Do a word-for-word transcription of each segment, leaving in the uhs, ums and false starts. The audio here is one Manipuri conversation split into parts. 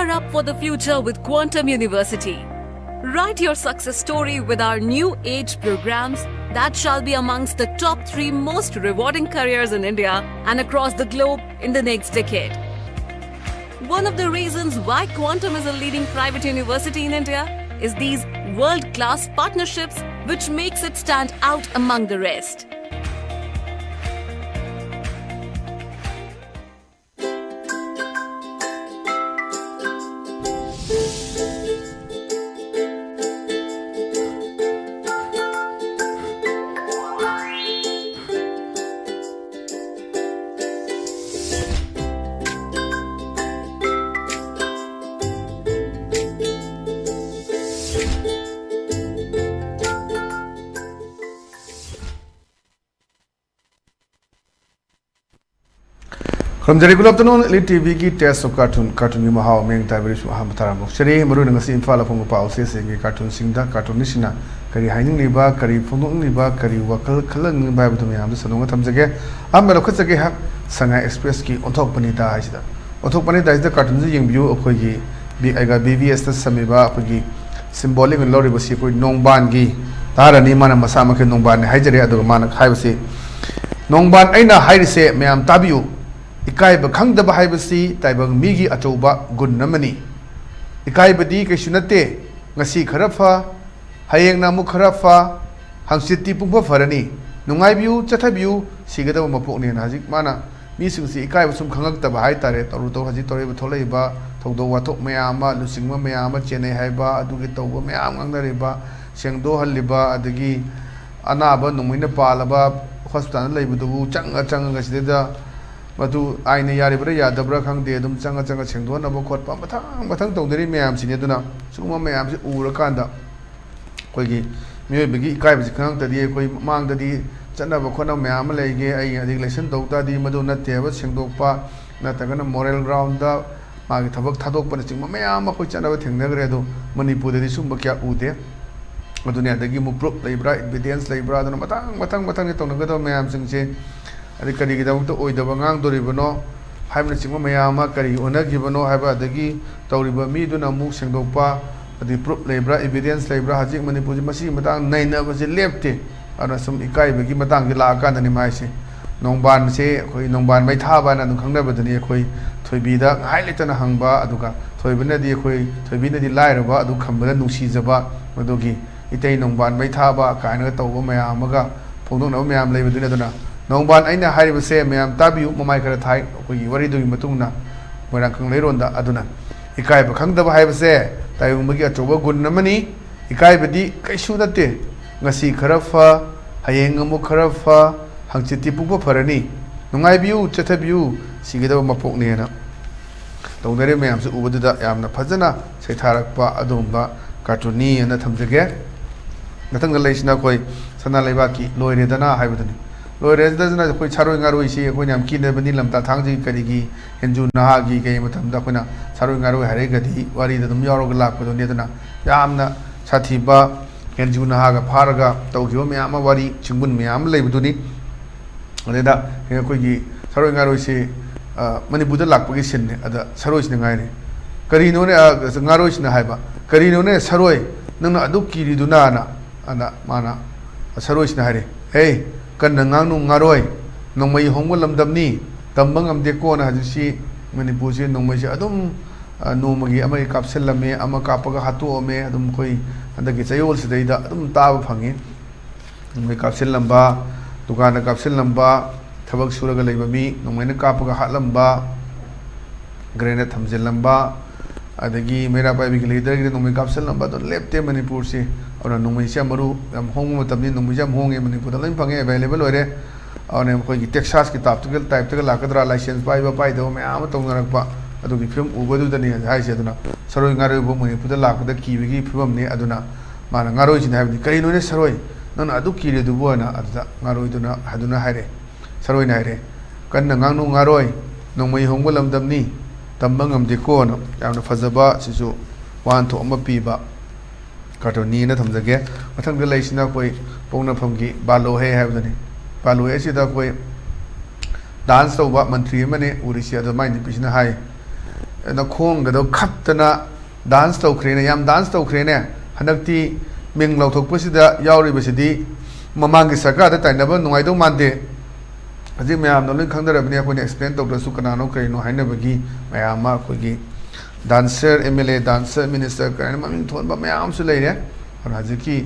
Up for the future with Quantum University. Write your success story with our new age programs that shall be amongst the top three most rewarding careers in India and across the globe in the next decade. One of the reasons why Quantum is a leading private university in India is these world class partnerships, which makes it stand out among the rest. Khurumjari, good afternoon, Elite T V-ꯒꯤ Taste of Cartoon, cartoon-ꯒꯤ ꯃꯍꯥꯎ, ꯃꯤꯡ ꯇꯥꯏꯕꯔꯤꯁꯨ ꯑꯍꯥꯟꯕ ꯊꯥꯔꯝꯃꯨ꯫ ꯁꯤꯔꯤ, ꯃꯔꯨꯑꯣꯏꯅ ꯉꯁꯤ ꯏꯝꯐꯥꯜꯗ ꯐꯣꯡꯕ ꯄꯥꯎ ꯆꯦꯁꯤꯡꯒꯤ cartoon-ꯁꯤꯡꯗ cartoon-ꯅꯤꯁꯤꯅ ꯀꯔꯤ ꯍꯥꯏꯅꯤꯡꯂꯤꯕ, ꯀꯔꯤ ꯐꯣꯡꯗꯣꯛꯅꯤꯡꯂꯤꯕ, ꯀꯔꯤ ꯋꯥꯈꯜ ꯈꯜꯍꯟꯅꯤꯡꯂꯤꯕ ꯍꯥꯏꯕꯗꯨ ꯃꯌꯥꯝꯗ ꯁꯟꯗꯣꯛꯅ ꯊꯝꯖꯒꯦ꯫ ꯑꯍꯥꯟꯕ ꯂꯧꯈꯠꯆꯒꯦ ꯍꯥꯏ, ꯁꯉꯥꯏ Express-ꯀꯤ ꯑꯣꯟꯊꯣꯛꯄꯅꯤꯗ ꯍꯥꯏꯁꯤꯗ꯫ ꯑꯣꯟꯊꯣꯛꯄꯅꯤꯗ ꯍꯥꯏꯁꯤꯗ cartoon-ꯁꯤ ꯌꯦꯡꯕꯤꯌꯨ꯫ ꯑꯩꯈꯣꯏꯒꯤ ꯕꯤ-, ꯑꯩꯒ B V S-ꯇ ꯁꯝꯃꯤꯕ ꯑꯩꯈꯣꯏꯒꯤ symbolic ꯑꯣꯏꯅ ꯂꯧꯔꯤꯕꯁꯤ ꯑꯩꯈꯣꯏ ꯅꯣꯡꯕꯥꯟꯒꯤ ꯇꯥꯔꯅꯤ꯫ ꯃꯥꯅ ꯃꯁꯥꯃꯛꯀꯤ ꯅꯣꯡꯕꯥꯟꯅꯤ ꯍꯥꯏꯖꯔꯦ꯫ ꯑꯗꯨꯒ ꯃꯥꯅ ꯍꯥꯏꯕꯁꯤ, "ꯅꯣꯡꯕꯥꯟ ꯑꯩꯅ ꯍꯥꯏꯔꯤꯁꯦ ꯃꯌꯥꯝ ꯇꯥꯕꯤꯌꯨ꯫ ꯏꯀꯥꯏꯕ ꯈꯪꯗꯕ ꯍꯥꯏꯕꯁꯤ ꯇꯥꯏꯕꯪ ꯃꯤꯒꯤ ꯑꯆꯧꯕ ꯒꯨꯟ ꯑꯃꯅꯤ꯫ ꯏꯀꯥꯏꯕꯗꯤ ꯀꯩꯁꯨ ꯅꯠꯇꯦ꯫ ꯉꯁꯤ ꯈꯔ ꯐ, ꯍꯌꯦꯡꯅ ꯑꯃꯨꯛ ꯈꯔ ꯐ, ꯍꯪꯆꯤꯠꯇꯤ ꯄꯨꯡꯐ ꯐꯔꯅꯤ꯫ ꯅꯨꯡꯉꯥꯏꯕꯤꯌꯨ, ꯆꯠꯊꯕꯤꯌꯨ, ꯁꯤꯒꯗꯕ ꯃꯄꯣꯛꯅꯦꯅ" ꯍꯧꯖꯤꯛ ꯃꯥꯅ ꯃꯤꯁꯤꯡꯁꯤ ꯏꯀꯥꯏꯕ ꯁꯨꯝ ꯈꯪꯉꯛꯇꯕ ꯍꯥꯏꯇꯥꯔꯦ꯫ ꯇꯧꯔꯨ ꯇꯧꯔꯨ ꯍꯧꯖꯤꯛ ꯇꯧꯔꯤꯕ ꯊꯣꯛꯂꯛꯏꯕ ꯊꯧꯗꯣꯛ ꯋꯥꯊꯣꯛ ꯃꯌꯥꯝ ꯑꯃ, ꯂꯨꯆꯤꯡꯕ ꯃꯌꯥꯝ ꯑꯃ ꯆꯦꯟꯅꯩ ꯍꯥꯏꯕ, ꯑꯗꯨꯒꯤ ꯇꯧꯕ ꯃꯌꯥꯝ ꯉꯥꯡꯅꯔꯤꯕ, ꯁꯦꯡꯗꯣꯛꯍꯜꯂꯤꯕ, ꯑꯗꯒꯤ ꯑꯅꯥꯕ ꯅꯣꯡꯃꯩꯅ ꯄꯥꯜꯂꯕ ꯍꯣꯁꯄꯤꯇꯥꯜꯗ ꯂꯩꯕꯗꯨꯕꯨ ꯆꯪꯉ ꯆꯪꯉꯒ ꯁꯤꯗꯩꯗ ꯃꯗꯨ ꯑꯥꯏꯟꯅ ꯌꯥꯔꯤꯕ꯭ꯔꯥ ꯌꯥꯗꯕ꯭ꯔꯥ ꯈꯪꯗꯦ, ꯑꯗꯨꯝ ꯆꯪꯉ ꯆꯪꯉ ꯁꯦꯡꯗꯣꯛꯅꯕ ꯈꯣꯠꯄ ꯃꯊꯪ ꯃꯊꯪ ꯇꯧꯅꯔꯤ ꯃꯌꯥꯝꯁꯤꯅꯤ꯫ ꯑꯗꯨꯅ ꯁꯤꯒꯨꯝꯕ ꯃꯌꯥꯝꯁꯤ ꯎꯔꯀꯥꯟꯗ ꯑꯩꯈꯣꯏꯒꯤ ꯃꯤꯑꯣꯏꯕꯒꯤ ꯏꯀꯥꯏꯕꯁꯤ ꯈꯪꯉꯛꯇꯗꯤ ꯑꯩꯈꯣꯏ ꯃꯃꯥꯡꯗꯗꯤ ꯆꯠꯅꯕ ꯈꯣꯠꯅꯕ ꯃꯌꯥꯝ ꯑꯃ ꯂꯩꯒꯦ꯫ ꯑꯩ ꯑꯗꯒꯤ ꯂꯦꯁꯟ ꯇꯧ ꯇꯥꯔꯗꯤ ꯃꯗꯨ ꯅꯠꯇꯦ ꯍꯥꯏꯕ ꯁꯦꯡꯗꯣꯛꯄ, ꯅꯠꯇ꯭ꯔꯒꯅ moral ground-ꯗ ꯃꯥꯒꯤ ꯊꯕꯛ ꯊꯥꯗꯣꯛꯄꯅꯆꯤꯡꯕ ꯃꯌꯥꯝ ꯑꯃ ꯑꯩꯈꯣꯏ ꯆꯠꯅꯕ ꯊꯦꯡꯅꯈ꯭ꯔꯦ꯫ ꯑꯗꯣ ꯃꯅꯤꯄꯨꯔꯗꯗꯤ ꯁꯨꯝꯕ ꯀꯌꯥ ꯎꯗꯦ꯫ ꯑꯗꯨꯅꯦ, ꯑꯗꯒꯤ ꯑꯃꯨꯛ proof ꯂꯩꯕ꯭ꯔꯥ, evidence ꯂꯩꯕ꯭ꯔꯥ, ꯑꯗꯨꯅ ꯃꯊꯪ ꯃꯊꯪ ꯃꯊꯪꯒꯤ ꯇꯧꯅꯒꯗꯕ ꯃꯌꯥꯝꯁꯤꯡꯁꯦ, ꯑꯗꯩ ꯀꯔꯤꯒꯤꯗꯃꯛꯇ ꯑꯣꯏꯗꯕ ꯉꯥꯡꯗꯣꯔꯤꯕꯅꯣ? ꯍꯥꯏꯕꯅꯆꯤꯡꯕ ꯃꯌꯥꯝ ꯑꯃ, ꯀꯔꯤ ꯑꯣꯟꯅꯈꯤꯕꯅꯣ ꯍꯥꯏꯕ, ꯑꯗꯒꯤ ꯇꯧꯔꯤꯕ ꯃꯤꯗꯨꯅ ꯑꯃꯨꯛ ꯁꯦꯡꯗꯣꯛꯄ, ꯑꯗꯒꯤ proof ꯂꯩꯕ꯭ꯔꯥ, evidence ꯂꯩꯕ꯭ꯔꯥ, ꯍꯧꯖꯤꯛ ꯃꯅꯤꯄꯨꯔꯁꯤ ꯃꯁꯤꯒꯤ ꯃꯇꯥꯡ ꯅꯩꯅꯕꯁꯤ ꯂꯦꯞꯇꯦ꯫ ꯑꯗꯨꯅ ꯁꯨꯝ ꯏꯀꯥꯏꯕꯒꯤ ꯃꯇꯥꯡꯁꯦ ꯂꯥꯛꯑꯀꯥꯟꯗꯅꯤ ꯃꯥꯏꯁꯦ꯫ ꯅꯣꯡꯕꯥꯟꯁꯦ ꯑꯩꯈꯣꯏ ꯅꯣꯡꯕꯥꯟ ꯃꯩ ꯊꯥꯕ ꯍꯥꯏꯅ ꯑꯗꯨꯝ ꯈꯪꯅꯕꯗꯨꯅꯤ꯫ ꯑꯩꯈꯣꯏ ꯊꯣꯏꯕꯤꯗ ꯉꯥꯏꯍꯥꯛ ꯂꯩꯇꯅ ꯍꯪꯕ, ꯑꯗꯨꯒ ꯊꯣꯏꯕꯤꯅꯗꯤ ꯑꯩꯈꯣꯏ, ꯊꯣꯏꯕꯤꯅꯗꯤ ꯂꯥꯏꯔꯕ ꯑꯗꯨ ꯈꯝꯕꯗ ꯅꯨꯡꯁꯤꯖꯕ, ꯃꯗꯨꯒꯤ ꯏꯇꯩ ꯅꯣꯡꯕꯥꯟ ꯃꯩ ꯊꯥꯕ ꯀꯥꯏꯅꯒ ꯇꯧꯕ ꯃꯌꯥꯝ ꯑꯃꯒ ꯐꯣꯡꯗꯣꯛꯅꯕ ꯃꯌꯥꯝ ꯂꯩꯕꯗꯨꯅꯤ꯫ ꯑꯗꯨꯅ ꯅꯣꯡꯕꯥꯟ ꯑꯩꯅ ꯍꯥꯏꯔꯤꯕꯁꯦ ꯃꯌꯥꯝ ꯇꯥꯕꯤꯌꯨ, ꯃꯃꯥꯏ ꯈꯔ ꯊꯥꯏ, ꯑꯩꯈꯣꯏꯒꯤ ꯋꯥꯔꯤꯗꯨꯒꯤ ꯃꯇꯨꯡ ꯏꯟꯅ ꯃꯣꯏꯔꯥꯡ ꯀꯪꯂꯩꯔꯣꯟꯗ꯫ ꯑꯗꯨꯅ ꯏꯀꯥꯏꯕ ꯈꯪꯗꯕ ꯍꯥꯏꯕꯁꯦ ꯇꯥꯏꯕꯪꯕꯒꯤ ꯑꯆꯧꯕ ꯒꯨꯟ ꯑꯃꯅꯤ꯫ ꯏꯀꯥꯏꯕꯗꯤ ꯀꯩꯁꯨ ꯅꯠꯇꯦ꯫ ꯉꯁꯤ ꯈꯔ ꯐ, ꯍꯌꯦꯡ ꯑꯃꯨꯛ ꯈꯔ ꯐ, ꯍꯪꯆꯤꯠꯇꯤ ꯄꯨꯡꯐ ꯐꯔꯅꯤ꯫ ꯅꯨꯡꯉꯥꯏꯕꯤꯌꯨ, ꯆꯠꯊꯕꯤꯌꯨ, ꯁꯤꯒꯗꯕ ꯃꯄꯣꯛꯅꯦꯅ ꯇꯧꯅꯔꯤꯕ ꯃꯌꯥꯝꯁꯦ ꯎꯕꯗꯨꯗ ꯌꯥꯝꯅ ꯐꯖꯅ ꯁꯩꯊꯥꯔꯛꯄ ꯑꯗꯨꯒꯨꯝꯕ ꯀꯥꯔꯇꯨꯟꯅꯤ ꯍꯥꯏꯅ ꯊꯝꯖꯒꯦ꯫ ꯃꯊꯪꯗ ꯂꯩꯁꯤꯅ ꯑꯩꯈꯣꯏ ꯁꯅꯥ ꯂꯩꯕꯥꯛꯀꯤ ꯂꯣꯏꯔꯦꯗꯅ ꯍꯥꯏꯕꯗꯨꯅꯤ꯫ ꯂꯣꯏꯔꯦꯗꯅ ꯑꯩꯈꯣꯏ ꯁꯥꯔꯣꯏ ꯉꯥꯔꯣꯏꯁꯤ ꯑꯩꯈꯣꯏꯅ ꯌꯥꯝ ꯀꯤꯅꯕꯅꯤ, ꯂꯝꯇꯥ ꯊꯥꯡꯖꯒꯤ ꯀꯔꯤꯒꯤ ꯍꯦꯟꯖꯨ ꯅꯍꯥꯒꯤ ꯀꯩ ꯃꯇꯝꯗ ꯑꯩꯈꯣꯏꯅ ꯁꯥꯔꯣꯏ ꯉꯥꯔꯣꯏ ꯍꯥꯏꯔꯒꯗꯤ ꯋꯥꯔꯤꯗ ꯑꯗꯨꯝ ꯌꯥꯎꯔꯒ ꯂꯥꯛꯄꯗꯨꯅꯤ꯫ ꯑꯗꯨꯅ ꯌꯥꯝꯅ ꯁꯥꯊꯤꯕ ꯍꯦꯟꯖꯨ ꯅꯍꯥꯒ ꯐꯥꯔꯒ ꯇꯧꯈꯤꯕ ꯃꯌꯥꯝ ꯑꯃ, ꯋꯥꯔꯤ ꯆꯤꯡꯒꯨꯟ ꯃꯌꯥꯝ ꯑꯃ ꯂꯩꯕꯗꯨꯅꯤ꯫ ꯑꯗꯩꯗ ꯑꯩꯈꯣꯏꯒꯤ ꯁꯥꯔꯣꯏ ꯉꯥꯔꯣꯏꯁꯤ, ꯑ, ꯃꯅꯤꯄꯨꯔꯗ ꯂꯥꯛꯄꯒꯤ ꯁꯤꯟꯅꯦ꯫ ꯑꯗ ꯁꯥꯔꯣꯏꯁꯤꯅ ꯉꯥꯏꯔꯦ, "ꯀꯔꯤꯅꯣꯅꯦ?" ꯑ, ꯉꯥꯔꯣꯏꯁꯤꯅ ꯍꯥꯏꯕ, "ꯀꯔꯤꯅꯣꯅꯦ ꯁꯥꯔꯣꯏ, ꯅꯪꯅ ꯑꯗꯨꯛ ꯀꯤꯔꯤꯗꯨꯅꯅ?" ꯑꯗ ꯃꯥꯅ, ꯁꯥꯔꯣꯏꯁꯤꯅ ꯍꯥꯏꯔꯦ, "ꯍꯦ, ꯀꯟꯅ ꯉꯥꯡꯅꯨ ꯉꯥꯔꯣꯏ, ꯅꯣꯡꯃꯩ ꯍꯣꯡꯕ ꯂꯝꯗꯝꯅꯤ, ꯇꯝꯕ ꯉꯝꯗꯦꯀꯣꯅ꯫ ꯍꯧꯖꯤꯛꯁꯤ ꯃꯅꯤꯄꯨꯔꯁꯤ ꯅꯣꯡꯃꯩꯁꯦ ꯑꯗꯨꯝ, ꯑ, ꯅꯣꯡꯃꯒꯤ ꯑꯃꯒꯤ ꯀꯥꯞꯁꯤꯜꯂꯝꯃꯦ, ꯑꯃ ꯀꯥꯞꯄꯒ ꯍꯥꯠꯇꯣꯛꯑꯝꯃꯦ, ꯑꯗꯨꯝ ꯑꯩꯈꯣꯏ ꯍꯟꯗꯛꯀꯤ ꯆꯌꯣꯜꯁꯤꯗꯩꯗ ꯑꯗꯨꯝ ꯇꯥꯕ ꯐꯪꯉꯤ꯫ ꯅꯣꯡꯃꯩ ꯀꯥꯞꯁꯤꯜꯂꯝꯕ, ꯗꯨꯀꯥꯟꯗ ꯀꯥꯞꯁꯤꯜꯂꯝꯕ, ꯊꯕꯛ ꯁꯨꯔꯒ ꯂꯩꯕ ꯃꯤ ꯅꯣꯡꯃꯩꯅ ꯀꯥꯞꯄꯒ ꯍꯥꯠꯂꯝꯕ, grenade ꯊꯝꯖꯤꯜꯂꯝꯕ, ꯑꯗꯒꯤ ꯃꯩꯔꯥ ꯄꯥꯏꯕꯤꯒꯤ ꯂꯤꯗꯔꯒꯤꯗ ꯅꯣꯡꯃꯩ ꯀꯥꯞꯁꯤꯜꯂꯝꯕ, ꯑꯗꯨ ꯂꯦꯞꯇꯦ ꯃꯅꯤꯄꯨꯔꯁꯤ꯫ ꯑꯗꯨꯅ ꯅꯣꯡꯃꯩꯁꯦ ꯌꯥꯝ ꯃꯔꯨ, ꯌꯥꯝ ꯍꯣꯡꯕ ꯃꯇꯝꯅꯤ꯫ ꯅꯣꯡꯃꯩꯁꯦ ꯌꯥꯝ ꯍꯣꯡꯉꯦ, available ꯑꯣꯏꯔꯦ꯫ ꯑꯗꯨꯅ ꯑꯩꯈꯣꯏꯒꯤ ꯇꯦꯛꯁꯥꯁꯀꯤ typeꯇꯒ, typeꯇꯒ ꯂꯥꯛꯀꯗ꯭ꯔꯥ, license ꯄꯥꯏꯕ ꯄꯥꯏꯗꯕ ꯃꯌꯥꯝ ꯑꯃ ꯇꯧꯅꯔꯛꯄ, ꯑꯗꯨꯒꯤ ꯐꯤꯕꯝ ꯎꯕꯗꯨꯗꯅꯤ ꯍꯥꯏꯁꯦ꯫ ꯑꯗꯨꯅ ꯁꯔꯣꯏ ꯉꯥꯔꯣꯏꯕ ꯃꯅꯤꯄꯨꯔꯗ ꯂꯥꯛꯄꯗ ꯀꯤꯕꯒꯤ ꯐꯤꯕꯝꯅꯤ꯫ ꯑꯗꯨꯅ ꯃꯥꯅ ꯉꯥꯔꯣꯏꯁꯤꯅ ꯍꯥꯏꯕꯅꯤ, "ꯀꯔꯤꯅꯣꯅꯦ ꯁꯔꯣꯏ, ꯅꯪꯅ ꯑꯗꯨꯛ ꯀꯤꯔꯤꯗꯨꯕꯨ?" ꯍꯥꯏꯅ꯫ ꯑꯗꯨꯗ ꯉꯥꯔꯣꯏꯗꯨꯅ ꯑꯗꯨꯅ ꯍꯥꯏꯔꯦ, ꯁꯔꯣꯏꯅ ꯍꯥꯏꯔꯦ, "ꯀꯟꯅ ꯉꯥꯡꯅꯨ ꯉꯥꯔꯣꯏ, ꯅꯣꯡꯃꯩ ꯍꯣꯡꯕ ꯂꯝꯗꯝꯅꯤ, ꯇꯝꯕ ꯉꯝꯗꯦꯀꯣꯅ"꯫ ꯌꯥꯝꯅ ꯐꯖꯕ, ꯁꯤꯁꯨ ꯋꯥꯍꯟꯊꯣꯛ ꯑꯃ ꯄꯤꯕ ꯀꯥꯔꯇꯨꯟꯅꯤꯅ ꯊꯝꯖꯒꯦ꯫ ꯃꯊꯪꯗ ꯂꯩꯁꯤꯅ ꯑꯩꯈꯣꯏ ꯄꯣꯛꯅꯐꯝꯒꯤ ꯕꯥꯂꯣꯍꯦ ꯍꯥꯏꯕꯗꯨꯅꯤ꯫ ꯕꯥꯂꯣꯍꯦ ꯑꯁꯤꯗ ꯑꯩꯈꯣꯏ ꯗꯥꯟꯁ ꯇꯧꯕ ꯃꯟꯇ꯭ꯔꯤ ꯑꯃꯅꯦ ꯎꯔꯤꯁꯤ꯫ ꯑꯗꯣ ꯃꯥꯏ ꯅꯨꯄꯤꯁꯤꯅ ꯍꯥꯏ, "ꯅꯈꯣꯡꯒꯗꯣ ꯈꯞꯇꯅ ꯗꯥꯟꯁ ꯇꯧꯈ꯭ꯔꯦꯅꯦ, ꯌꯥꯝ ꯗꯥꯟꯁ ꯇꯧꯈ꯭ꯔꯦꯅꯦ, ꯍꯟꯗꯛꯇꯤ ꯃꯤꯡ ꯂꯥꯎꯊꯣꯛꯄꯁꯤꯗ ꯌꯥꯎꯔꯤꯕꯁꯤꯗꯤ ꯃꯃꯥꯡꯒꯤ ꯁꯔꯀꯥꯔꯗ ꯇꯥꯏꯅꯕ ꯅꯨꯡꯉꯥꯏꯗꯧ ꯃꯥꯟꯗꯦ꯫ ꯍꯧꯖꯤꯛ ꯃꯌꯥꯝꯅ ꯂꯣꯏ ꯈꯪꯅꯔꯕꯅꯤ, ꯑꯩꯈꯣꯏꯅ ꯑꯦꯛꯁꯄ꯭ꯂꯦꯟ ꯇꯧꯗ꯭ꯔꯁꯨ ꯀꯅꯥꯅꯣ ꯀꯔꯤꯅꯣ ꯍꯥꯏꯅꯕꯒꯤ ꯃꯌꯥꯝ ꯑꯃ ꯑꯩꯈꯣꯏꯒꯤ dancer, M L A, dancer, minister ꯀꯥꯏꯅ ꯃꯃꯤꯡ ꯊꯣꯟꯕ ꯃꯌꯥꯝ ꯑꯃꯁꯨ ꯂꯩꯔꯦ꯫ ꯑꯗꯨꯅ ꯍꯧꯖꯤꯛꯀꯤ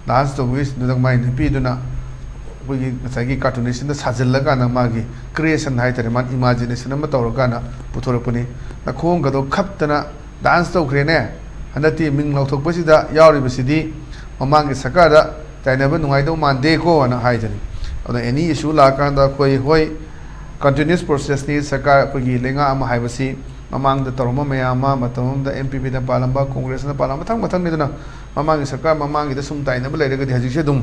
ꯗꯥꯟꯁ ꯇꯧꯕꯒꯤꯗꯨꯗ ꯃꯥꯏ ꯅꯨꯄꯤꯗꯨꯅ ꯑꯩꯈꯣꯏꯒꯤ ꯉꯁꯥꯏꯒꯤ ꯀꯥꯔꯇꯨꯅꯤꯁꯁꯤꯡꯗ ꯁꯥꯖꯤꯜꯂꯀꯥꯟꯗ ꯃꯥꯒꯤ ꯀ꯭ꯔꯤꯌꯦꯁꯟ ꯍꯥꯏꯇꯥꯔꯦ, ꯃꯥꯅ ꯏꯃꯥꯖꯤꯅꯦꯁꯟ ꯑꯃ ꯇꯧꯔꯀꯥꯟꯗ ꯄꯨꯊꯣꯔꯛꯄꯅꯤ꯫ ꯅꯈꯣꯡꯒꯗꯣ ꯈꯞꯇꯅ ꯗꯥꯟꯁ ꯇꯧꯈ꯭ꯔꯦꯅꯦ, ꯍꯟꯗꯛꯇꯤ ꯃꯤꯡ ꯂꯥꯎꯊꯣꯛꯄꯁꯤꯗ ꯌꯥꯎꯔꯤꯕꯁꯤꯗꯤ ꯃꯃꯥꯡꯒꯤ ꯁꯔꯀꯥꯔꯗ ꯇꯥꯏꯅꯕ ꯅꯨꯡꯉꯥꯏꯗꯧ ꯃꯥꯟꯗꯦꯀꯣꯅ ꯍꯥꯏꯗꯨꯅꯤ꯫ ꯑꯗꯨꯅ ꯑꯦꯅꯤ ꯏꯁꯨ ꯂꯥꯛꯑꯀꯥꯟꯗ ꯑꯩꯈꯣꯏ, ꯍꯣꯏ, ꯀꯟꯇꯤꯅ꯭ꯌꯨꯁ ꯄ꯭ꯔꯣꯁꯦꯁꯅꯤ꯫ ꯁꯔꯀꯥꯔ, ꯑꯩꯈꯣꯏꯒꯤ ꯂꯩꯉꯥꯛ ꯑꯃ ꯍꯥꯏꯕꯁꯤ ꯃꯃꯥꯡꯗ ꯇꯧꯔꯝꯕ ꯃꯌꯥꯝ ꯑꯃ, ꯃꯇꯝ ꯑꯃꯗ ꯑꯦꯝ ꯄꯤ ꯄꯤꯅ ꯄꯥꯜꯂꯝꯕ, ꯀꯣꯡꯒ꯭ꯔꯦꯁꯅ ꯄꯥꯜꯂꯝꯕ, ꯃꯊꯪ ꯃꯊꯪꯅꯤꯗꯅ ꯃꯃꯥꯡꯒꯤ ꯁꯔꯀꯥꯔ ꯃꯃꯥꯡꯒꯤꯗ ꯁꯨꯝ ꯇꯥꯏꯅꯕ ꯂꯩꯔꯒꯗꯤ ꯍꯧꯖꯤꯛꯁꯦ ꯑꯗꯨꯝ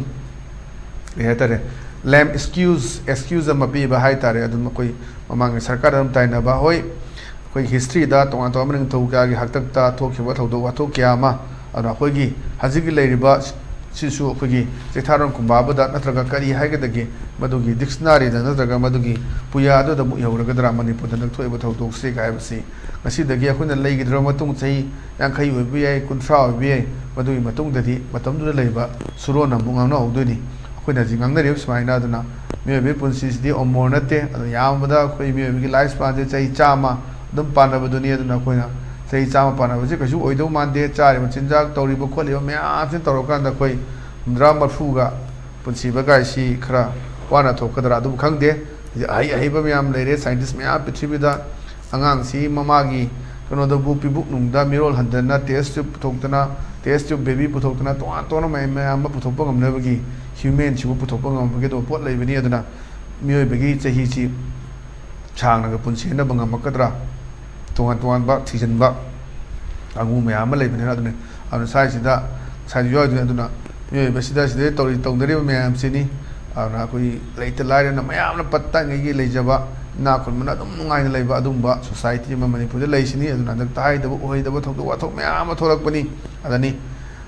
ꯀꯩ ꯍꯥꯏꯇꯥꯔꯦ, ꯂꯦꯝ ꯑꯦꯛꯁꯀ꯭ꯌꯨꯖ, ꯑꯦꯛꯁꯀ꯭ꯌꯨꯖ ꯑꯃ ꯄꯤꯕ ꯍꯥꯏꯇꯥꯔꯦ꯫ ꯑꯗꯨꯝ ꯑꯩꯈꯣꯏ ꯃꯃꯥꯡꯒꯤ ꯁꯔꯀꯥꯔꯗ ꯑꯗꯨꯝ ꯇꯥꯏꯅꯕ, ꯍꯣꯏ, ꯑꯩꯈꯣꯏꯒꯤ ꯍꯤꯁꯇ꯭ꯔꯤꯗ ꯇꯣꯉꯥꯟ ꯇꯣꯉꯥꯟꯕ ꯅꯤꯡꯊꯧ ꯀꯌꯥꯒꯤ ꯍꯥꯛꯇꯛꯇ ꯊꯣꯛꯈꯤꯕ ꯊꯧꯗꯣꯛ ꯋꯥꯊꯣꯛ ꯀꯌꯥ ꯑꯃ, ꯑꯗꯨꯅ ꯑꯩꯈꯣꯏꯒꯤ ꯍꯧꯖꯤꯛꯀꯤ ꯂꯩꯔꯤꯕ ꯁꯤꯁꯨ ꯑꯩꯈꯣꯏꯒꯤ ꯆꯩꯊꯥꯔꯣꯟ ꯀꯨꯝꯕꯥꯕꯗ ꯅꯠꯇ꯭ꯔꯒ ꯀꯔꯤ ꯍꯥꯏꯒꯗꯒꯦ, ꯃꯗꯨꯒꯤ ꯗꯤꯛꯁꯅꯥꯔꯤꯗ ꯅꯠꯇ꯭ꯔꯒ ꯃꯗꯨꯒꯤ ꯄꯨꯌꯥ ꯑꯗꯨꯗ ꯑꯃꯨꯛ ꯏꯍꯧꯔꯒꯗ꯭ꯔꯥ ꯃꯅꯤꯄꯨꯔꯗ ꯍꯟꯗꯛ ꯊꯣꯛꯏꯕ ꯊꯧꯗꯣꯛꯁꯤ ꯍꯥꯏꯕꯁꯤ? ꯉꯁꯤꯗꯒꯤ ꯑꯩꯈꯣꯏꯅ ꯂꯩꯈꯤꯗ꯭ꯔꯕ ꯃꯇꯨꯡ ꯆꯍꯤ ꯌꯥꯡꯈꯩ ꯑꯣꯏꯕ ꯌꯥꯏ, ꯀꯨꯟꯊ꯭ꯔꯥ ꯑꯣꯏꯕ ꯌꯥꯏ, ꯃꯗꯨꯒꯤ ꯃꯇꯨꯡꯗꯗꯤ ꯃꯇꯝꯗꯨꯗ ꯂꯩꯕ ꯁꯨꯔꯣꯟꯅ ꯑꯃꯨꯛ ꯉꯥꯡꯅꯍꯧꯗꯣꯏꯅꯤ꯫ ꯑꯩꯈꯣꯏꯅ ꯍꯧꯖꯤꯛ ꯉꯥꯡꯅꯔꯤꯕ ꯁꯨꯃꯥꯏꯅ꯫ ꯑꯗꯨꯅ ꯃꯤꯑꯣꯏꯕꯒꯤ ꯄꯨꯟꯁꯤꯁꯤꯗꯤ ꯑꯃꯣꯔ ꯅꯠꯇꯦ꯫ ꯑꯗꯨꯅ ꯌꯥꯝꯕꯗ ꯑꯩꯈꯣꯏ ꯃꯤꯑꯣꯏꯕꯒꯤ ꯂꯥꯏꯐ ꯁ꯭ꯄꯥꯟꯁꯦ ꯆꯍꯤ ꯆꯥꯝꯃ ꯑꯗꯨꯝ ꯄꯥꯟꯅꯕꯗꯨꯅꯤ꯫ ꯑꯗꯨꯅ ꯑꯩꯈꯣꯏꯅ ꯆꯍꯤ ꯆꯥꯝꯃ ꯄꯥꯟꯅꯕꯁꯦ ꯀꯩꯁꯨ ꯑꯣꯏꯗꯧ ꯃꯥꯟꯗꯦ꯫ ꯆꯥꯔꯤꯕ ꯆꯤꯟꯖꯥꯛ, ꯇꯧꯔꯤꯕ ꯈꯣꯠꯂꯤꯕ ꯃꯌꯥꯝꯁꯤꯅ ꯇꯧꯔꯀꯥꯟꯗ ꯑꯩꯈꯣꯏ ꯍꯨꯝꯗ꯭ꯔꯥ ꯃꯔꯐꯨꯒ ꯄꯨꯟꯁꯤꯕ ꯀꯥꯏꯁꯤ ꯈꯔ ꯋꯥꯅ ꯊꯣꯛꯀꯗ꯭ꯔꯥ, ꯑꯗꯨꯕꯨ ꯈꯪꯗꯦ꯫ ꯍꯧꯖꯤꯛ ꯑꯍꯩ ꯑꯍꯩꯕ ꯃꯌꯥꯝ ꯂꯩꯔꯦ, ꯁꯥꯏꯟꯇꯤꯁ ꯃꯌꯥꯝ ꯄ꯭ꯔꯤꯊꯤꯕꯤꯗ꯫ ꯑꯉꯥꯡꯁꯤ ꯃꯃꯥꯒꯤ ꯀꯩꯅꯣꯗꯕꯨ, ꯄꯤꯕꯨꯛꯅꯨꯡꯗ ꯃꯤꯔꯣꯜ ꯍꯟꯗꯅ ꯇꯦꯁ ꯇ꯭ꯌꯨꯕ ꯄꯨꯊꯣꯛꯇꯅ, ꯇꯦꯁ ꯇ꯭ꯌꯨꯕ ꯕꯦꯕꯤ ꯄꯨꯊꯣꯛꯇꯅ, ꯇꯣꯉꯥꯟ ꯇꯣꯉꯥꯟꯕ ꯃꯌꯥꯝ, ꯃꯌꯥꯝ ꯑꯃ ꯄꯨꯊꯣꯛꯄ ꯉꯝꯅꯕꯒꯤ, ꯍ꯭ꯌꯨꯃꯦꯟꯁꯤꯕꯨ ꯄꯨꯊꯣꯛꯄ ꯉꯝꯕꯒꯤ ꯑꯗꯨꯒꯨꯝꯕ ꯄꯣꯠ ꯂꯩꯕꯅꯤ꯫ ꯑꯗꯨꯅ ꯃꯤꯑꯣꯏꯕꯒꯤ ꯆꯍꯤꯁꯤ ꯁꯥꯡꯅꯒ ꯄꯨꯟꯁꯤꯅꯕ ꯉꯝꯃꯛꯀꯗ꯭ꯔꯥ? ꯇꯣꯉꯥꯟ ꯇꯣꯉꯥꯟꯕ ꯊꯤꯖꯤꯟꯕ ꯀꯥꯡꯕꯨ ꯃꯌꯥꯝ ꯑꯃ ꯂꯩꯕꯅꯤꯅ꯫ ꯑꯗꯨꯅ, ꯑꯗꯨꯅ ꯁ꯭ꯋꯥꯏꯁꯤꯗ ꯉꯁꯥꯏꯁꯨ ꯌꯥꯎꯔꯤꯗꯨꯅꯤ꯫ ꯑꯗꯨꯅ ꯃꯤꯑꯣꯏꯕꯁꯤꯗ ꯁꯤꯗ ꯇꯧꯔꯤ, ꯇꯧꯅꯔꯤꯕ ꯃꯌꯥꯝꯁꯤꯅꯤ꯫ ꯑꯗꯨꯅ ꯑꯩꯈꯣꯏꯒꯤ ꯂꯩꯇ ꯂꯥꯏꯔꯅ ꯃꯌꯥꯝꯅ ꯄꯠ ꯇꯥꯏꯉꯩꯒꯤ ꯂꯩꯖꯕ, ꯏꯅꯥꯛ ꯈꯨꯟꯕꯅ ꯑꯗꯨꯝ ꯅꯨꯡꯉꯥꯏꯅ ꯂꯩꯕ ꯑꯗꯨꯒꯨꯝꯕ ꯁꯣꯁꯥꯏꯇꯤ ꯑꯃ ꯃꯅꯤꯄꯨꯔꯗ ꯂꯩꯁꯤꯅꯤ꯫ ꯑꯗꯨꯅ ꯍꯟꯗꯛꯇ ꯍꯥꯏꯗꯕ ꯑꯣꯏꯗꯕ ꯊꯧꯗꯣꯛ ꯋꯥꯊꯣꯛ ꯃꯌꯥꯝ ꯑꯃ ꯊꯣꯛꯂꯛꯄꯅꯤ꯫ ꯑꯗꯅꯤ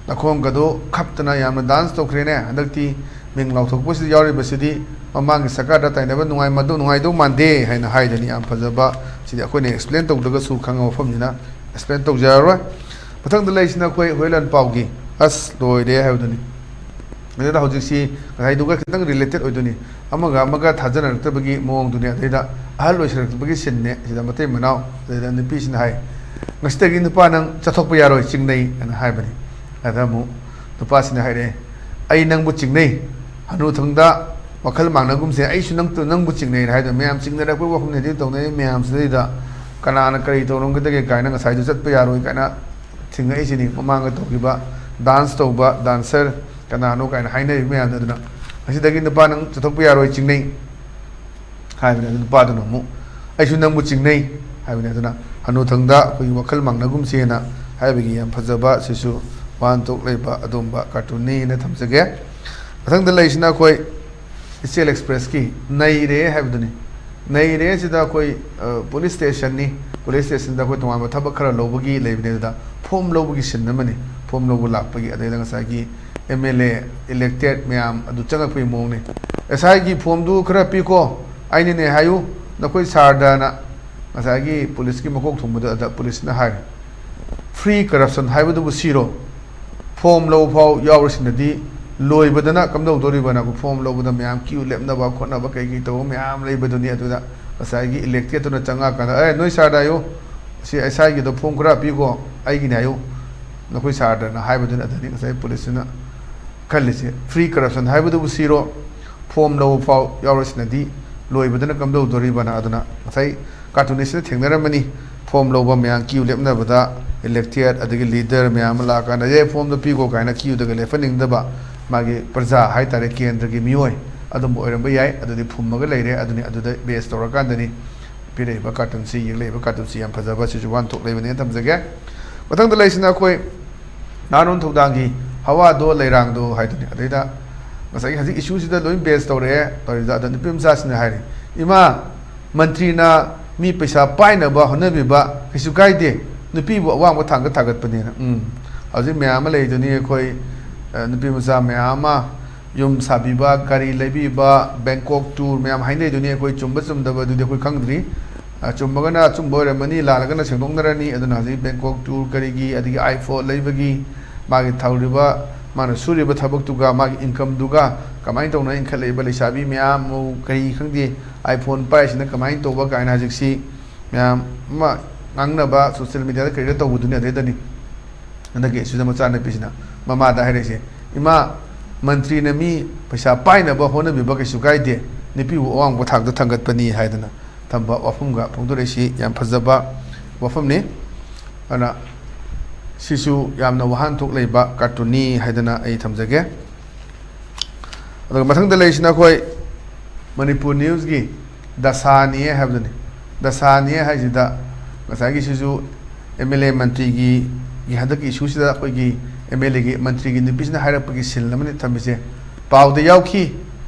ꯅꯈꯣꯡꯒꯗꯣ ꯈꯞꯇꯅ ꯌꯥꯝꯅ ꯗꯥꯟꯁ ꯇꯧꯈ꯭ꯔꯦꯅꯦ, ꯍꯟꯗꯛꯇꯤ ꯃꯤꯡ ꯂꯥꯎꯊꯣꯛꯄꯁꯤꯗ ꯌꯥꯎꯔꯤꯕꯁꯤꯗꯤ ꯃꯃꯥꯡꯒꯤ ꯁꯔꯀꯥꯔꯗ ꯇꯥꯏꯅꯕ ꯅꯨꯡꯉꯥꯏ, ꯃꯗꯨ ꯅꯨꯡꯉꯥꯏꯗꯧ ꯃꯥꯟꯗꯦ ꯍꯥꯏꯅ ꯍꯥꯏꯗꯨꯅꯤ꯫ ꯌꯥꯝ ꯐꯖꯕ, ꯁꯤꯗꯤ ꯑꯩꯈꯣꯏꯅ ꯑꯦꯛꯁꯄ꯭ꯂꯦꯟ ꯇꯧꯗ꯭ꯔꯒꯁꯨ ꯈꯪꯉꯕ ꯃꯐꯝꯅꯤꯅ ꯑꯦꯛꯁꯄ꯭ꯂꯦꯟ ꯇꯧꯖꯔꯔꯣꯏ꯫ ꯃꯊꯪꯗ ꯂꯩꯔꯤꯁꯤꯅ ꯑꯩꯈꯣꯏ ꯍꯨꯏꯂꯟ ꯄꯥꯎꯒꯤ ꯑꯁ ꯂꯣꯏꯔꯦ ꯍꯥꯏꯕꯗꯨꯅꯤ꯫ ꯑꯗꯨꯗ ꯍꯧꯖꯤꯛꯁꯤ ꯉꯁꯥꯏꯗꯨꯒ ꯈꯤꯇꯪ ꯔꯤꯂꯦꯇꯦꯠ ꯑꯣꯏꯗꯣꯏꯅꯤ, ꯑꯃꯒ ꯑꯃꯒ ꯊꯥꯖꯅꯔꯛꯇꯕꯒꯤ ꯃꯑꯣꯡꯗꯨꯅꯤ꯫ ꯑꯗꯩꯗ ꯑꯍꯜ ꯑꯣꯏꯁꯜꯂꯛꯄꯒꯤ ꯁꯤꯟꯅꯦ ꯁꯤꯗ ꯃꯇꯩ ꯃꯅꯥꯎ, ꯑꯗꯩꯗ ꯅꯨꯄꯤꯁꯤꯅ ꯍꯥꯏ, "ꯉꯁꯤꯗꯒꯤ ꯅꯨꯄꯥ ꯅꯪ ꯆꯠꯊꯣꯛꯄ ꯌꯥꯔꯣꯏ, ꯆꯤꯡꯅꯩ" ꯍꯥꯏꯅ ꯍꯥꯏꯕꯅꯤ꯫ ꯑꯗ ꯑꯃꯨꯛ ꯅꯨꯄꯥꯁꯤꯅ ꯍꯥꯏꯔꯛꯑꯦ, "ꯑꯩ ꯅꯪꯕꯨ ꯆꯤꯡꯅꯩ, ꯍꯅꯨꯊꯪꯗ ꯋꯥꯈꯜ ꯃꯥꯟꯅꯒꯨꯝꯁꯦ, ꯑꯩꯁꯨ ꯅꯪ, ꯅꯪꯕꯨ ꯆꯤꯡꯅꯩ" ꯍꯥꯏꯗꯣ ꯃꯌꯥꯝ ꯆꯤꯡꯅꯔꯛꯄꯒꯤ ꯋꯥꯐꯝꯅꯦ꯫ ꯑꯗꯨ ꯇꯧꯅꯩ ꯃꯌꯥꯝꯁꯤꯗꯩꯗ ꯀꯅꯥꯅ ꯀꯔꯤ ꯇꯧꯔꯝꯒꯗꯒꯦ ꯀꯥꯏꯅ ꯉꯁꯥꯏꯗꯨ ꯆꯠꯄ ꯌꯥꯔꯣꯏ ꯀꯥꯏꯅ ꯊꯤꯡꯉꯛꯏꯁꯤꯅꯤ꯫ ꯃꯃꯥꯡꯗ ꯇꯧꯈꯤꯕ ꯗꯥꯟꯁ ꯇꯧꯕ ꯗꯥꯟꯁꯔ ꯀꯅꯥꯅꯣ ꯀꯥꯏꯅ ꯍꯥꯏꯅꯔꯤꯕ ꯃꯌꯥꯝꯗꯣ꯫ ꯑꯗꯨꯅ ꯉꯁꯤꯗꯒꯤ ꯅꯨꯄꯥ ꯅꯪ ꯆꯠꯊꯣꯛꯄ ꯌꯥꯔꯣꯏ, ꯆꯤꯡꯅꯩ ꯍꯥꯏꯕꯅꯤ꯫ ꯑꯗꯨ ꯅꯨꯄꯥꯗꯨꯅ ꯑꯃꯨꯛ, "ꯑꯩꯁꯨ ꯅꯪꯕꯨ ꯆꯤꯡꯅꯩ" ꯍꯥꯏꯕꯅꯤ꯫ ꯑꯗꯨꯅ ꯍꯅꯨꯊꯪꯗ ꯑꯩꯈꯣꯏꯒꯤ ꯋꯥꯈꯜ ꯃꯥꯡꯅꯒꯨꯝꯁꯦꯅ ꯍꯥꯏꯕꯒꯤ ꯌꯥꯝ ꯐꯖꯕ, ꯁꯤꯁꯨ ꯋꯥꯍꯟꯊꯣꯛ ꯂꯩꯕ ꯑꯗꯨꯒꯨꯝꯕ ꯀꯥꯔꯇꯨꯟꯅꯤꯅ ꯊꯝꯖꯒꯦ꯫ ꯃꯊꯪꯗ ꯂꯩꯔꯤꯁꯤꯅ ꯑꯩꯈꯣꯏ ꯏꯆꯦꯜ ꯑꯦꯛꯁꯄ꯭ꯔꯦꯁꯀꯤ ꯅꯩꯔꯦ ꯍꯥꯏꯕꯗꯨꯅꯤ꯫ ꯅꯩꯔꯦ ꯁꯤꯗ ꯑꯩꯈꯣꯏ, ꯑ, ꯄꯨꯂꯤꯁ ꯁ꯭ꯇꯦꯁꯟꯅꯤ꯫ ꯄꯨꯂꯤꯁ ꯁ꯭ꯇꯦꯁꯟꯗ ꯑꯩꯈꯣꯏ ꯇꯣꯉꯥꯟꯕ ꯊꯕꯛ ꯈꯔ ꯂꯧꯕꯒꯤ ꯂꯩꯕꯅꯦ꯫ ꯑꯗꯨꯗ ꯐꯣꯝ ꯂꯧꯕꯒꯤ ꯁꯤꯟ ꯑꯃꯅꯤ꯫ ꯐꯣꯝ ꯂꯧꯕ ꯂꯥꯛꯄꯒꯤ, ꯑꯗꯩꯗ ꯉꯁꯥꯏꯒꯤ ꯑꯦꯝ ꯑꯦꯜ ꯑꯦ, ꯏꯂꯦꯛꯇꯦꯠ ꯃꯌꯥꯝ ꯑꯗꯨ ꯆꯪꯉꯛꯄꯒꯤ ꯃꯑꯣꯡꯅꯤ꯫ "ꯑꯦꯁ ꯑꯥꯏꯒꯤ ꯐꯣꯝꯗꯨ ꯈꯔ ꯄꯤꯈꯣ, ꯑꯩꯅꯅꯦ ꯍꯥꯏꯌꯨ, ꯅꯈꯣꯏ ꯁꯥꯔꯗꯅ" ꯉꯁꯥꯏꯒꯤ ꯄꯨꯂꯤꯁꯀꯤ ꯃꯀꯣꯛ ꯊꯣꯡꯕꯗ, ꯑꯗ ꯄꯨꯂꯤꯁꯅ ꯍꯥꯏꯔꯦ, "ꯐ꯭ꯔꯤ ꯀꯔꯞꯁꯟ ꯍꯥꯏꯕꯗꯨꯕꯨ ꯁꯤꯔꯣ? ꯐꯣꯝ ꯂꯧꯕ ꯐꯥꯎ ꯌꯥꯎꯔꯁꯤꯅꯗꯤ ꯂꯣꯏꯕꯗꯅ ꯀꯝꯗꯧꯗꯣꯔꯤꯕꯅ?" ꯐꯣꯝ ꯂꯧꯕꯗ ꯃꯌꯥꯝ ꯀ꯭ꯌꯨ ꯂꯦꯞꯅꯕ ꯈꯣꯠꯅꯕ ꯀꯩ ꯀꯩ ꯇꯧꯕ ꯃꯌꯥꯝ ꯂꯩꯕꯗꯨꯅꯤ꯫ ꯑꯗꯨꯗ ꯉꯁꯥꯏꯒꯤ ꯏꯂꯦꯛꯇꯦꯠꯇꯨꯅ ꯆꯪꯉꯛꯑꯀꯥꯟꯗ, "ꯑꯦ, ꯅꯣꯏ ꯁꯥꯔꯗ ꯍꯥꯏꯌꯨ, ꯁꯤ ꯑꯦꯁ ꯑꯥꯏꯒꯤꯗꯣ ꯐꯣꯝ ꯈꯔ ꯄꯤꯈꯣ, ꯑꯩꯒꯤꯅꯦ ꯍꯥꯏꯌꯨ, ꯅꯈꯣꯏ ꯁꯥꯔꯗꯅ" ꯍꯥꯏꯕꯗꯨꯅꯤ꯫ ꯑꯗꯨꯗꯤ ꯉꯁꯥꯏ ꯄꯨꯂꯤꯁꯇꯨꯅ ꯈꯜꯂꯤꯁꯦ, "ꯐ꯭ꯔꯤ ꯀꯔꯞꯁꯟ ꯍꯥꯏꯕꯗꯨꯕꯨ ꯁꯤꯔꯣ? ꯐꯣꯝ ꯂꯧꯕ ꯐꯥꯎ ꯌꯥꯎꯔꯁꯤꯅꯗꯤ ꯂꯣꯏꯕꯗꯅ ꯀꯝꯗꯧꯗꯣꯔꯤꯕꯅ?" ꯑꯗꯨꯅ ꯉꯁꯥꯏ ꯀꯥꯔꯇꯨꯅꯤꯁꯅ ꯊꯦꯡꯅꯔꯝꯃꯅꯤ꯫ ꯐꯣꯝ ꯂꯧꯕ ꯃꯌꯥꯝ ꯀ꯭ꯌꯨ ꯂꯦꯞꯅꯕꯗ ꯏꯂꯦꯛꯇꯦꯠ ꯑꯗꯒꯤ ꯂꯤꯗꯔ ꯃꯌꯥꯝ ꯑꯃ ꯂꯥꯛꯑꯀꯥꯟꯗ, "ꯑꯦ, ꯐꯣꯝꯗꯣ ꯄꯤꯈꯣ" ꯀꯥꯏꯅ ꯀ꯭ꯌꯨꯗꯒ ꯂꯦꯞꯍꯟꯅꯤꯡꯗꯕ ꯃꯥꯒꯤ ꯄ꯭ꯔꯖꯥ ꯍꯥꯏꯇꯥꯔꯦ, ꯀꯦꯟꯗ꯭ꯔꯒꯤ ꯃꯤꯑꯣꯏ ꯑꯗꯨꯝꯕ ꯑꯣꯏꯔꯝꯕ ꯌꯥꯏ꯫ ꯑꯗꯨꯗꯤ ꯐꯨꯝꯃꯒ ꯂꯩꯔꯦ꯫ ꯑꯗꯨꯅꯤ, ꯑꯗꯨꯗ ꯕꯦꯁ ꯇꯧꯔꯀꯥꯟꯗꯅꯤ ꯄꯤꯔꯛꯏꯕ ꯀꯥꯔꯇꯨꯟꯁꯤ, ꯌꯦꯛꯂꯛꯏꯕ ꯀꯥꯔꯇꯨꯟꯁꯤ ꯌꯥꯝ ꯐꯖꯕ, ꯁꯤꯁꯨ ꯋꯥꯍꯟꯊꯣꯛ ꯂꯩꯕꯅꯦꯅ ꯊꯝꯖꯒꯦ꯫ ꯃꯊꯪꯗ ꯂꯩꯔꯤꯁꯤꯅ ꯑꯩꯈꯣꯏ ꯅꯍꯥꯔꯣꯟ ꯊꯧꯗꯥꯡꯒꯤ ꯍꯋꯥꯗꯣ ꯂꯩꯔꯥꯡꯗꯣ ꯍꯥꯏꯗꯨꯅꯤ꯫ ꯑꯗꯩꯗ ꯉꯁꯥꯏꯒꯤ ꯍꯧꯖꯤꯛ ꯏꯁꯨꯁꯤꯗ ꯂꯣꯏ ꯕꯦꯁ ꯇꯧꯔꯛꯑꯦ ꯇꯧꯔꯤꯗ, ꯑꯗ ꯅꯨꯄꯤ ꯃꯆꯥꯁꯤꯡꯅ ꯍꯥꯏꯔꯤ, "ꯏꯃꯥ, ꯃꯟꯇ꯭ꯔꯤꯅ ꯃꯤ ꯄꯩꯁꯥ ꯄꯥꯏꯅꯕ ꯍꯣꯠꯅꯕꯤꯕ ꯀꯩꯁꯨ ꯀꯥꯏꯗꯦ, ꯅꯨꯄꯤꯕꯨ ꯑꯋꯥꯡꯕ ꯊꯥꯛꯇ ꯊꯥꯒꯠꯄꯅꯦꯅ"꯫ ꯎꯝ, ꯍꯧꯖꯤꯛ ꯃꯌꯥꯝ ꯑꯃ ꯂꯩꯗꯨꯅꯤ, ꯑꯩꯈꯣꯏ, ꯑ, ꯅꯨꯄꯤ ꯃꯆꯥ ꯃꯌꯥꯝ ꯑꯃ ꯌꯨꯝ ꯁꯥꯕꯤꯕ, ꯒꯥꯔꯤ ꯂꯩꯕꯤꯕ, ꯕꯦꯡꯀꯣꯛ ꯇꯨꯔ ꯃꯌꯥꯝ ꯍꯥꯏꯅꯩꯗꯨꯅꯤ꯫ ꯑꯩꯈꯣꯏ ꯆꯨꯝꯕ ꯆꯨꯝꯗꯕ ꯑꯗꯨꯗꯤ ꯑꯩꯈꯣꯏ ꯈꯪꯗ꯭ꯔꯤ꯫ ꯑ, ꯆꯨꯝꯃꯒꯅ ꯑꯆꯨꯝꯕ ꯑꯣꯏꯔꯝꯃꯅꯤ, ꯂꯥꯜꯂꯒꯅ ꯁꯦꯡꯗꯣꯛꯅꯔꯅꯤ꯫ ꯑꯗꯨꯅ ꯍꯧꯖꯤꯛ ꯕꯦꯡꯀꯣꯛ ꯇꯨꯔ ꯀꯔꯤꯒꯤ, ꯑꯗꯒꯤ iPhone ꯂꯩꯕꯒꯤ, ꯃꯥꯒꯤ ꯇꯧꯔꯤꯕ, ꯃꯥꯅ ꯁꯨꯔꯤꯕ ꯊꯕꯛꯇꯨꯒ ꯃꯥꯒꯤ ꯏꯟꯀꯝꯗꯨꯒ ꯀꯃꯥꯏꯅ ꯇꯧꯅ ꯏꯟꯈꯠꯂꯛꯏꯕ ꯂꯩꯁꯥꯕꯤ ꯃꯌꯥꯝ, ꯃꯧ ꯀꯔꯤ ꯈꯪꯗꯦ, iPhone ꯄꯥꯏꯔꯤꯁꯤꯅ ꯀꯃꯥꯏꯅ ꯇꯧꯕ ꯀꯥꯏꯅ ꯍꯧꯖꯤꯛꯁꯤ ꯃꯌꯥꯝ ꯑꯃ ꯉꯥꯡꯅꯕ social mediaꯗ ꯀꯔꯤꯗ ꯇꯧꯕꯗꯨꯅꯤ꯫ ꯑꯗꯩꯗꯅꯤ ꯍꯟꯗꯛꯀꯤ ꯑꯁꯤꯗ ꯃꯆꯥꯅꯨꯄꯤꯁꯤꯅ ꯃꯃꯥꯗ ꯍꯥꯏꯔꯛꯏꯁꯦ, "ꯏꯃꯥ, ꯃꯟꯇ꯭ꯔꯤꯅ ꯃꯤ ꯄꯩꯁꯥ ꯄꯥꯏꯅꯕ ꯍꯣꯠꯅꯕꯤꯕ ꯀꯩꯁꯨ ꯀꯥꯏꯗꯦ, ꯅꯨꯄꯤꯕꯨ ꯑꯋꯥꯡꯕ ꯊꯥꯛꯇ ꯊꯥꯡꯒꯠꯄꯅꯤ" ꯍꯥꯏꯗꯅ ꯊꯝꯕ ꯋꯥꯐꯝꯒ ꯐꯣꯡꯗꯣꯔꯛꯏꯁꯤ ꯌꯥꯝ ꯐꯖꯕ ꯋꯥꯐꯝꯅꯤ꯫ ꯑꯗꯨꯅ ꯁꯤꯁꯨ ꯌꯥꯝꯅ ꯋꯥꯍꯟꯊꯣꯛ ꯂꯩꯕ ꯀꯥꯔꯇꯨꯟꯅꯤ ꯍꯥꯏꯗꯅ ꯑꯩ ꯊꯝꯖꯒꯦ꯫ ꯑꯗꯨꯒ ꯃꯊꯪꯗ ꯂꯩꯔꯤꯁꯤꯅ ꯑꯩꯈꯣꯏ ꯃꯅꯤꯄꯨꯔ ꯅ꯭ꯌꯨꯁꯀꯤ ꯗꯁꯥꯅꯤ ꯍꯥꯏꯕꯗꯨꯅꯤ꯫ ꯗꯁꯥꯅꯤ ꯍꯥꯏꯁꯤꯗ ꯉꯁꯥꯏꯒꯤꯁꯤꯁꯨ MLA ꯃꯟꯇ꯭ꯔꯤꯒꯤ, ꯒꯤ ꯍꯟꯗꯛꯀꯤ ꯏꯁꯨꯁꯤꯗ ꯑꯩꯈꯣꯏꯒꯤ MLAꯒꯤ, ꯃꯟꯇ꯭ꯔꯤꯒꯤ ꯅꯨꯄꯤꯁꯤꯅ ꯍꯥꯏꯔꯛꯄꯒꯤ ꯁꯤꯜ ꯑꯃꯅꯤ ꯊꯝꯃꯤꯁꯦ꯫ ꯄꯥꯎꯗ ꯌꯥꯎꯈꯤ,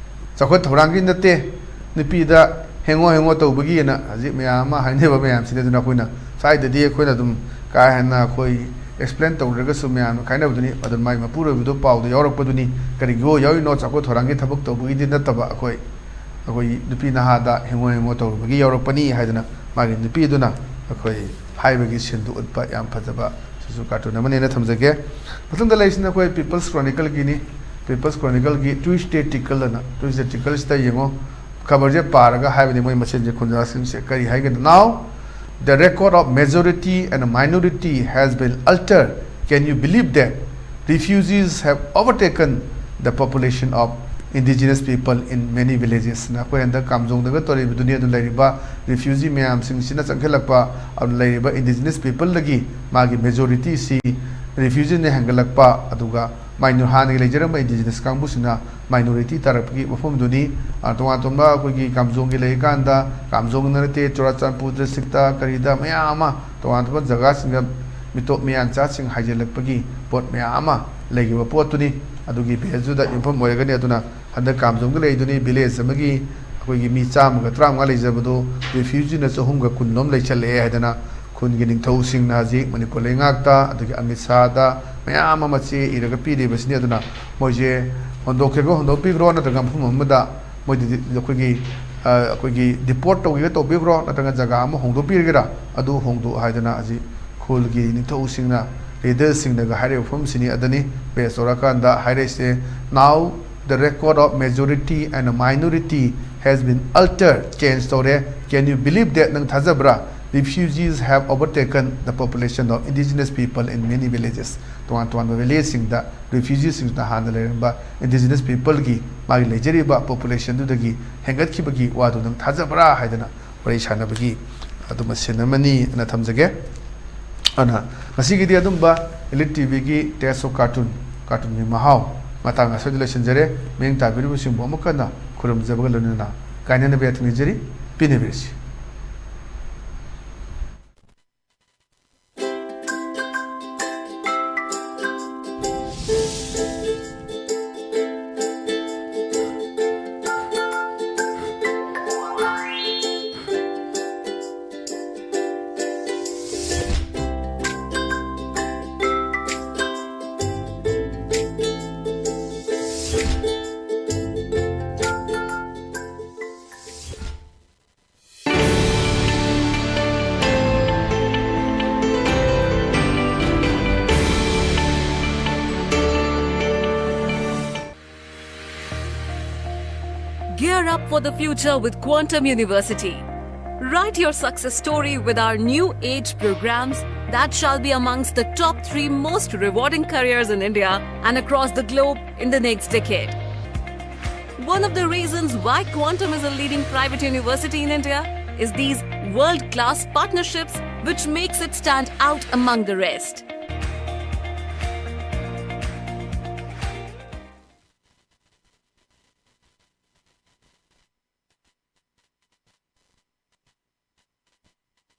ꯆꯥꯎꯈꯠ ꯊꯧꯔꯥꯡꯒꯤ ꯅꯠꯇꯦ, ꯅꯨꯄꯤꯗ ꯍꯦꯡꯉꯣ ꯍꯦꯡꯉꯣ ꯇꯧꯕꯒꯤꯅ ꯍꯧꯖꯤꯛ ꯃꯌꯥꯝ ꯑꯃ ꯍꯥꯏꯅꯕ ꯃꯌꯥꯝꯁꯤꯅꯤ꯫ ꯑꯗꯨꯅ ꯑꯩꯈꯣꯏꯅ ꯁ꯭ꯋꯥꯏꯗꯗꯤ ꯑꯩꯈꯣꯏꯅ ꯑꯗꯨꯝ ꯀꯥ ꯍꯦꯟꯅ ꯑꯩꯈꯣꯏ explain ꯇꯧꯗ꯭ꯔꯒꯁꯨ ꯃꯌꯥꯝꯅ ꯈꯥꯏꯅꯕꯗꯨꯅꯤ꯫ ꯑꯗꯨꯅ ꯃꯥꯏ ꯃꯄꯨꯔꯣꯏꯕꯗꯣ ꯄꯥꯎꯗ ꯌꯥꯎꯔꯛꯄꯗꯨꯅꯤ꯫ ꯀꯔꯤꯒꯤꯕꯨ ꯌꯥꯎꯔꯤꯅꯣ? ꯆꯥꯎꯈꯠ ꯊꯧꯔꯥꯡꯒꯤ ꯊꯕꯛ ꯇꯧꯕꯒꯤꯗꯤ ꯅꯠꯇꯕ, ꯑꯩꯈꯣꯏ, ꯑꯩꯈꯣꯏ ꯅꯨꯄꯤ ꯅꯍꯥꯗ ꯍꯦꯡꯉꯣ ꯍꯦꯡꯉꯣ ꯇꯧꯔꯨꯕꯒꯤ ꯌꯥꯎꯔꯛꯄꯅꯤ ꯍꯥꯏꯗꯅ ꯃꯥꯒꯤ ꯅꯨꯄꯤꯗꯨꯅ ꯑꯩꯈꯣꯏ ꯍꯥꯏꯕꯒꯤ ꯁꯤꯟꯗꯨ ꯎꯠꯄ ꯌꯥꯝ ꯐꯖꯕ ꯁꯤꯁꯨ ꯀꯥꯔꯇꯨꯟ ꯑꯃꯅꯦꯅ ꯊꯝꯖꯒꯦ꯫ ꯃꯊꯪꯗ ꯂꯩꯔꯤꯁꯤꯅ ꯑꯩꯈꯣꯏ People's Chronicleꯒꯤꯅꯤ꯫ People's Chronicleꯒꯤ Tuesday Tickle ꯑꯅ, Tuesday Tickleꯁꯤꯗ ꯌꯦꯡꯉꯣ, ꯈꯕꯔꯁꯦ ꯄꯥꯔꯒ ꯍꯥꯏꯕꯅꯤ ꯃꯣꯏ ꯃꯁꯦꯟꯁꯦ, ꯈꯨꯟꯖꯥꯁꯤꯡꯁꯦ꯫ ꯀꯔꯤ ꯍꯥꯏꯒꯦꯗ? "Now the record of majority and minority has been altered. Can you believe that refugees have overtaken the population of indigenous people in many villages?" ꯅ ꯑꯩꯈꯣꯏ ꯍꯟꯗꯛ ꯀꯥꯝꯖꯣꯡꯗꯒ ꯇꯧꯔꯤꯕꯗꯨꯅꯤ꯫ ꯑꯗꯨ ꯂꯩꯔꯤꯕ refugee ꯃꯌꯥꯝꯁꯤꯡꯁꯤꯅ ꯆꯪꯁꯤꯜꯂꯛꯄ, ꯑꯗꯨ ꯂꯩꯔꯤꯕ indigenous peopleꯗꯒꯤ ꯃꯥꯒꯤ majorityꯁꯤ refugeeꯅ ꯍꯦꯟꯒꯠꯂꯛꯄ, ꯑꯗꯨꯒ ꯃꯥꯏꯅꯣ-, ꯍꯥꯟꯅꯒꯤ ꯂꯩꯖꯔꯝꯕ indigenous ꯀꯥꯡꯕꯨꯁꯤꯅ minority ꯇꯥꯔꯛꯄꯒꯤ ꯋꯥꯐꯝꯗꯨꯅꯤ꯫ ꯑ, ꯇꯣꯉꯥꯟ ꯇꯣꯉꯥꯟꯕ ꯑꯩꯈꯣꯏꯒꯤ ꯀꯥꯝꯖꯣꯡꯒꯤ ꯂꯩꯔꯤꯀꯥꯟꯗ, ꯀꯥꯝꯖꯣꯡꯗ ꯅꯠꯇꯦ, ꯆꯨꯔꯥꯆꯥꯟꯄꯨꯔ districtꯇ ꯀꯔꯤꯗ ꯃꯌꯥꯝ ꯑꯃ ꯇꯣꯉꯥꯟ ꯇꯣꯉꯥꯟꯕ ꯖꯒꯥꯁꯤꯡꯗ ꯃꯤꯇꯣꯞ ꯃꯤꯌꯥꯟꯆꯥꯁꯤꯡ ꯍꯥꯏꯖꯤꯜꯂꯛꯄꯒꯤ ꯄꯣꯠ ꯃꯌꯥꯝ ꯑꯃ ꯂꯩꯈꯤꯕ ꯄꯣꯠꯇꯨꯅꯤ꯫ ꯑꯗꯨꯒꯤ baseꯇꯨꯗ ꯌꯨꯝꯐꯝ ꯑꯣꯏꯔꯒꯅꯤ꯫ ꯑꯗꯨꯅ ꯍꯟꯗꯛ ꯀꯥꯝꯖꯣꯡꯗ ꯂꯩꯗꯨꯅꯤ, village ꯑꯃꯒꯤ ꯑꯩꯈꯣꯏꯒꯤ ꯃꯤ ꯆꯥꯝꯃꯒ ꯇꯔꯥꯃꯉꯥ ꯂꯩꯖꯕꯗꯨ refugeeꯅ ꯆꯍꯨꯝꯒ ꯀꯨꯟꯂꯣꯝ ꯂꯩꯁꯜꯂꯛꯑꯦ ꯍꯥꯏꯗꯅ ꯈꯨꯟꯒꯤ ꯅꯤꯡꯊꯧꯁꯤꯡꯅ ꯍꯧꯖꯤꯛ ꯃꯅꯤꯄꯨꯔ ꯂꯩꯉꯥꯛꯇ, ꯑꯗꯒꯤ ꯑꯃꯤꯠ ꯁꯥꯍꯗ ꯃꯌꯥꯝ ꯑꯃ ꯆꯦ ꯏꯔꯒ ꯄꯤꯔꯤꯕꯁꯤꯅꯤ꯫ ꯑꯗꯨꯅ ꯃꯣꯏꯁꯦ ꯍꯣꯟꯗꯣꯛꯀꯦꯒ ꯍꯣꯟꯗꯣꯛꯄꯤꯈ꯭ꯔꯣ, ꯅꯠꯇ꯭ꯔꯒ ꯃꯐꯝ ꯑꯃꯗ ꯃꯣꯏꯗꯤ ꯑꯩꯈꯣꯏꯒꯤ ꯑ, ꯑꯩꯈꯣꯏꯒꯤ deport ꯇꯧꯒꯦꯒ ꯇꯧꯕꯤꯈ꯭ꯔꯣ, ꯅꯠꯇ꯭ꯔꯒ ꯖꯒꯥ ꯑꯃ ꯍꯣꯡꯗꯣꯛꯄꯤꯔꯒꯦꯔꯥ, ꯑꯗꯨ ꯍꯣꯡꯗꯣꯛ ꯍꯥꯏꯗꯅ ꯍꯧꯖꯤꯛ ꯈꯨꯜꯒꯤ ꯅꯤꯡꯊꯧꯁꯤꯡꯅ, leaderꯁꯤꯡꯅꯒ ꯍꯥꯏꯔꯤꯕ ꯃꯐꯝꯁꯤꯅꯤ꯫ ꯑꯗꯅꯤ base ꯇꯧꯔꯀꯥꯟꯗ ꯍꯥꯏꯔꯛꯏꯁꯦ, "Now the record of majority and minority has been altered, change ꯇꯧꯔꯦ꯫ Can you believe that?" ꯅꯪ ꯊꯥꯖꯕ꯭ꯔꯥ? "Refugees have overtaken the population of indigenous people in many villages." ꯇꯣꯉꯥꯟ ꯇꯣꯉꯥꯟꯕ villageꯁꯤꯡꯗ refugeeꯁꯤꯡꯁꯤꯅ ꯍꯥꯟꯅ ꯂꯩꯔꯝꯕ indigenous peopleꯒꯤ ꯃꯥꯒꯤ ꯂꯩꯖꯔꯤꯕ populationꯗꯨꯗꯒꯤ ꯍꯦꯟꯒꯠꯈꯤꯕꯒꯤ ꯋꯥꯗꯨ ꯅꯪ ꯊꯥꯖꯕ꯭ꯔꯥ ꯍꯥꯏꯗꯅ ꯋꯥꯔꯤ ꯁꯥꯟꯅꯕꯒꯤ ꯑꯗꯨꯃ ꯁꯤꯟ ꯑꯃꯅꯤ ꯑꯅ ꯊꯝꯖꯒꯦ꯫ ꯑꯗꯨꯅ ꯉꯁꯤꯒꯤꯗꯤ ꯑꯗꯨꯝꯕ Elite TVꯒꯤ Taste of Cartoon, cartoonꯒꯤ ꯃꯍꯥꯎ ꯃꯇꯥꯡ ꯑꯁꯤꯗ ꯂꯣꯏꯁꯤꯟꯖꯔꯦ꯫ ꯃꯤꯠꯌꯦꯡ ꯇꯥꯕꯤꯔꯤꯕꯁꯤꯡꯕꯨ ꯑꯃꯨꯛ ꯍꯟꯅ ꯈꯨꯔꯨꯝꯖꯕꯒ ꯂꯣꯏꯅꯅ ꯀꯥꯏꯅꯅꯕ ꯌꯥꯊꯪ ꯅꯤꯖꯔꯤ꯫ ꯄꯤꯅꯕꯤꯔꯁꯤ꯫ Gear up for the future with Quantum University. Write your success story with our new age programs that shall be amongst the top three most rewarding careers in India and across the globe in the next decade. One of the reasons why Quantum is a leading private university in India is these world class partnerships, which makes it stand out among the rest.